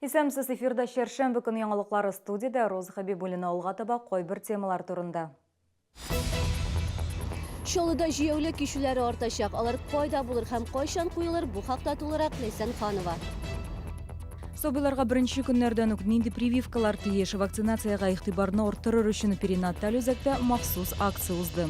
Исәнмесез, эфирда чәршәмбе көн яңалыклары студиядә Роза Хәбибуллина алга таба кайбер темалар турында. Чаллыда җәяүле кичүләре артачак. Алар кайда булыр һәм кайчан куелыр, бу хакта тулырак Ләйсән Ханова. Сабыйларга беренче көннәрдән үк нинди прививкалар тиеш? Вакцинациягә игътибарны арттырыр өчен перинаталь үзәктә махсус акция узды.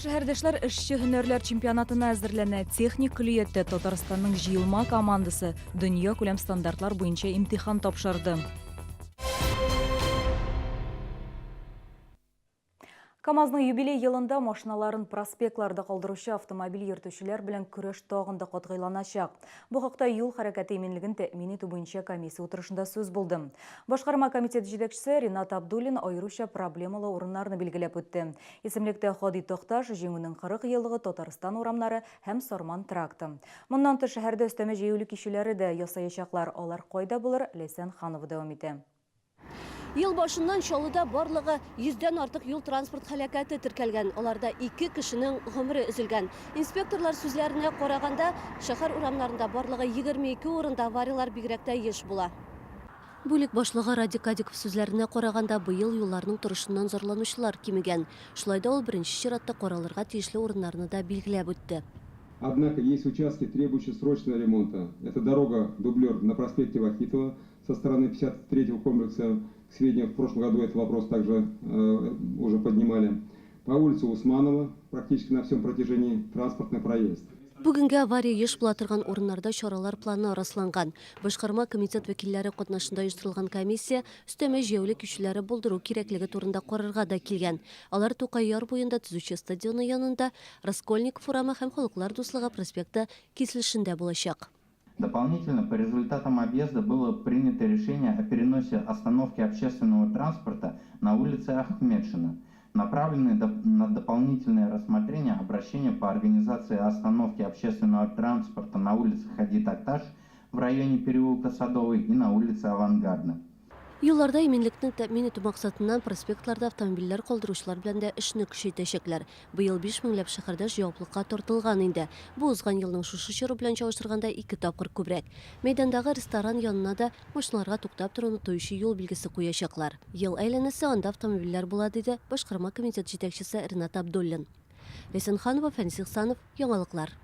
Шәһәрдәшләр эшче һөнәрләр чемпионатына әзерләнә. Техник көллияттә Татарстанның җыелма командасы дөньякүләм стандартлар буенча имтихан тапшырды. КАМАЗның юбилей елында машиналарын проспектларда калдыручы автомобиль йөртүчеләр белән көрәш тагын да катгыйланачак. Бу хакта юл хәрәкәте иминлеген тәэмин итү буенча комиссия утырышында сүз булды. Башкарма комитет җитәкчесе Ринат Абдуллин аеруча проблемалы урыннарны билгеләп үтте. Исемлектә Һади Такташ, Җиңүнең 40 еллыгы, Татарстан урамнары һәм Сарман тракты. Моннан тыш, шәһәрдә өстәмә җәяүле кичүләре дә ясаячаклар. Алар кайда булыр, Ләйсән Ханова дәвам итә. Ел башыннан Чаллыда барлыгы йөздән артык юл-транспорт һәлакәте теркәлгән, аларда ике кешенең гомере өзелгән. Инспекторлар сүзләренә караганда, шәһәр урамнарында барлыгы 22 урында аварияләр бигрәк тә еш була. Бүлек башлыгы Радик Кадиков сүзләренә караганда, быел юлларның торышыннан зарланучылар кимегән. Шулай да ул беренче чиратта каралырга тиешле урыннарны да билгеләп үтте. Однако есть участки, требующие срочного ремонта. Это дорога дублер на проспекте Вахитова со стороны 53-го комплекса. К сведению, в прошлом году этот вопрос также уже поднимали. По улице Усманова практически на всем протяжении транспортный проезд. Бүгенгә авария еш була торган урыннарда чаралар планы расланган. Башкарма комитет вәкилләре катнашында оештырылган комиссия өстәмә җәяүле кичүләре булдыру кирәклеге турында карарга да килгән. Алар Тукай яр буенда Төзүче стадионы янында, Раскольников урамы һәм Халыклар дуслыгы проспекты киселешендә булачак. Дополнительно по результатам объезда было принято решение о переносе остановки общественного транспорта на улице Ахмедшина. Направлены на дополнительное рассмотрение обращения по организации остановки общественного транспорта на улице Хади Такташ в районе переулка Садовый и на улице Авангардна. Юлларда иминлекне тәэмин итү максатыннан проспектларда автомобильләр калдыручылар белән дә эшне көчәйтәчәкләр. Быел 5 меңләп шәһәрдәш җаваплыкка тартылган инде. Бу узган елның шушы чоры белән чагыштырганда ике тапкыр күбрәк. Мәйдандагы ресторан янына да машиналарга туктап торуны тыючы юл билгесе куячаклар. Ел әйләнәсе анда автомобильләр була, диде башкарма комитет җитәкчесе Ринат Абдуллин. Ләйсән Ханова, Фәнис Ихсанов, Яңалыклар.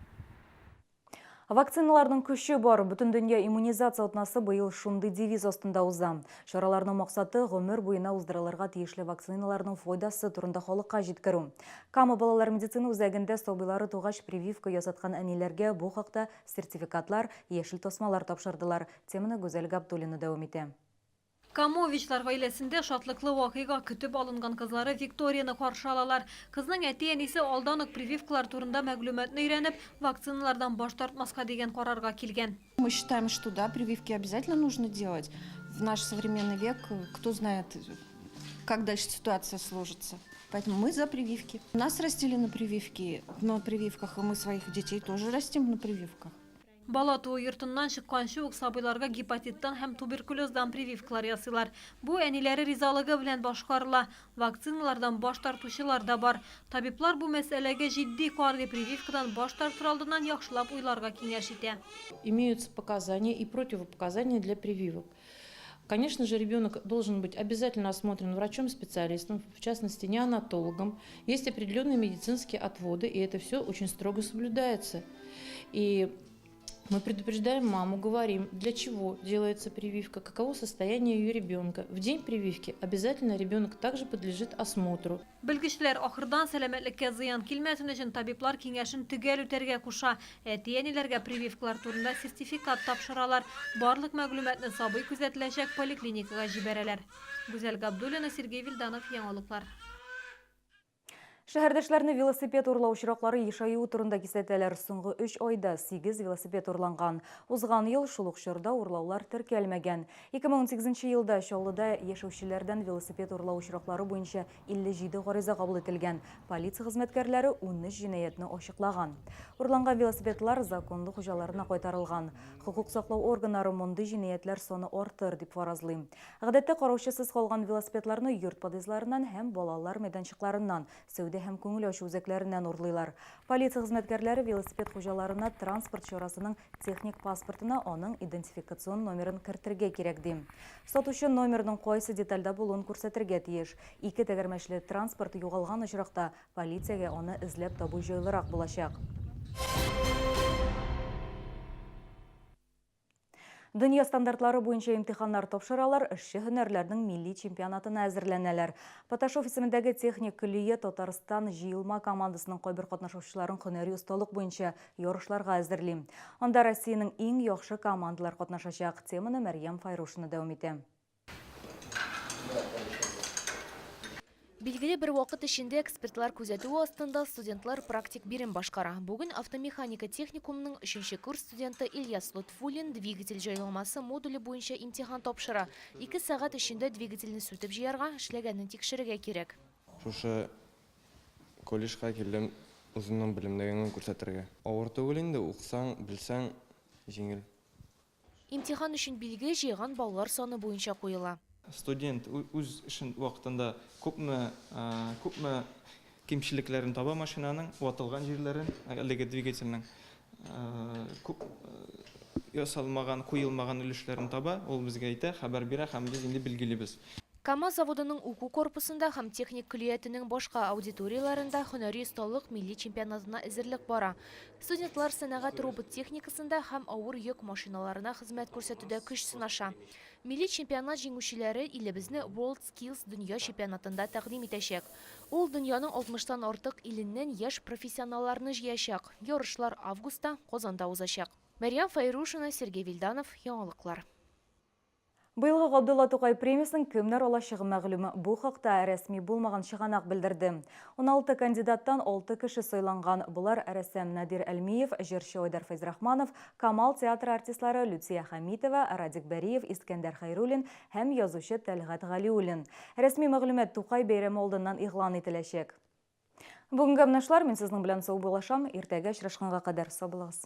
Вакциналарның көче бар. Бөтендөнья иммунизация атнасы быел шундый девиз астында уза. Чараларның максаты, гомер буена уздырылырга тиешле вакциналарның файдасы турында халыкка җиткерү. Кама балалар медицина үзәгендә сабыйлары тугач прививка ясаткан әниләргә бу хакта сертификатлар, яшел тасмалар тапшырдылар. Теманы Гүзәл Габдуллина дәвам итә. Камовичлар гаиләсендә шатлыклы вакыйга, көтеп алынган кызлары Викторияне каршы алалар. Кызның әти-әнисе алдан ук прививкалар турында мәгълүматны өйрәнеп, вакциналардан баш тартмаска дигән карарга килгән. Мы считаем, что да, прививки обязательно нужно делать. В наш современный век, кто знает, как дальше ситуация сложится. Поэтому мы за прививки. Нас растили на прививки, на прививках, и мы своих детей тоже растим на прививках. Бала туу йортыннан чыкканчы ук сабыйларга гепатиттан һәм туберкулездан прививкалар ясыйлар. Бу әниләре ризалыгы белән башкарыла. Вакциналардан баш тартучылар да бар. Табиблар бу мәсьәләгә җитди карый, прививкадан баш тартыр алдыннан яхшылап уйларга киңәш итә. Имеются показания и противопоказания для прививок. Конечно же, ребенок должен быть обязательно осмотрен врачом-специалистом, в частности, неонатологом. Есть определенные медицинские отводы, и это все очень строго соблюдается. И мы предупреждаем маму, говорим, для чего делается прививка, каково состояние ее ребенка. В день прививки обязательно ребенок также подлежит осмотру. Белгечләр ахырдан сәламәтлеккә зыян килмәсен өчен табиблар киңәшен төгәл үтәргә куша. Әти-әниләргә прививкалар турында сертификат тапшыралар. Барлык мәгълүматны сабый күзәтеләчәк поликлиникага җибәрәләр. Гүзәл Габдуллина, Сергей Вильданов, Яңалыклар. Шәһәрдәшләрне велосипед урлау очраклары ешаюы турында кисәтәләр. Соңгы өч айда сигез велосипед урланган. Узган ел шул ук чорда урлаулар теркәлмәгән. 2018 елда Чаллыда яшәүчеләрдән велосипед урлау очраклары буенча 57 гариза кабул ителгән. Полиция хезмәткәрләре 13 җинаятьне ачыклаган. Урланган велосипедлар законлы хуҗаларына кайтарылган. Хокук саклау органнары мондый җинаятьләр саны артыр, дип фаразлый. Гадәттә караучысыз калган велосипедларны йорт подъездларыннан һәм балалар мәйданчыкларыннан, сәүдә сәүдә һәм күңел ачу үзәкләреннән урлыйлар. Полиция хезмәткәрләре велосипед хуҗаларына транспорт чарасының техник паспортына аның идентификацион номерын кертергә кирәк ди. Сатучы номерның кайсы детальдә булуын күрсәтергә тиеш. Ике тәгәрмәчле транспорт югалган очракта полициягә аны эзләп табу җайлырак булачак. Дөнья стандартлары буенча имтиханнар тапшыралар, эшче һөнәрләрнең милли чемпионатына әзерләнәләр. Поташов исемендәге техник көллия Татарстан җыелма командасының кайбер катнашучыларын һөнәри осталык буенча ярышларга әзерли. Анда Россиянең иң яхшы командалар катнашачак. Теманы Мәрьям Файрушина дәвам итә. Билгеле бер вакыт эчендә экспертлар күзәтүе астында студентлар практик бирем башкара. Бүген автомеханика техникумының өченче курс студенты Ильяс Лотфуллин двигатель җайланмасы модуле буенча имтихан тапшыра. Ике сәгать эчендә двигательне сүтеп җыярга, эшләгәнен тикшерергә кирәк. Шушы колледжга килдем үземнең белемнәреңне күрсәтергә. Авыр түгел инде, укысаң, белсәң, җиңел. Имтихан өчен билге җыйган баллар саны буенча куела. Студент үз эшен вакытында күпме күпме кимчелекләрен таба машинаның, ватылган җирләрен, әлеге двигательнең күп ясалмаган, куелмаган өлешләрен таба, ул безгә әйтә, хәбәр бирә һәм без инде билгелибез. КАМАЗ заводының уку корпусында һәм техник көллиятенең башка аудиторияләрендә һөнәри осталык милли чемпионатына әзерлек бара. Студентлар сәнәгать робот техникасында һәм авыр йөк машиналарына хезмәт күрсәтүдә көч сынаша. Милли чемпионат җиңүчеләре илебезне WorldSkills дөнья чемпионатында тәкъдим итәчәк. Ул дөньяның 60-тан артык иленнән яшь профессионалларны җыячак. Ярышлар августта Казанда узачак. Мәрьям Фәйрушина, Сергей Вильданов, Яңалыклар. Быелгы Габдулла Тукай премиясен кемнәр алачагы мәгълүм. Бу хакта рәсми булмаган чыганак белдерде. 16 кандидаттан 6 кеше сайланган. Булар рәссам Надир Әлмиев, җырчы Айдар Фәйзрахманов, Камал театры артистлары Люция Хәмитова, Радик Бәриев, Искәндәр Хәйруллин һәм язучы Тәлгать Галиуллин. Рәсми мәгълүмат Тукай бәйрәме алдыннан игълан ителәчәк. Бүгенге менә шулар, мин сезнең белән саубуллашам. Иртәгә очрашканга кадәр сау булыгыз.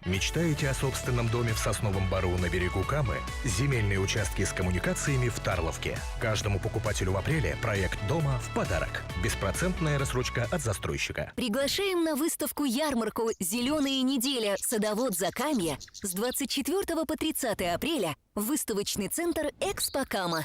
Мечтаете о собственном доме в Сосновом Бору на берегу Камы? Земельные участки с коммуникациями в Тарловке. Каждому покупателю в апреле проект дома в подарок. Беспроцентная рассрочка от застройщика. Приглашаем на выставку-ярмарку «Зеленая неделя. Садовод Закамье» с 24 по 30 апреля в выставочный центр «Экспо Кама».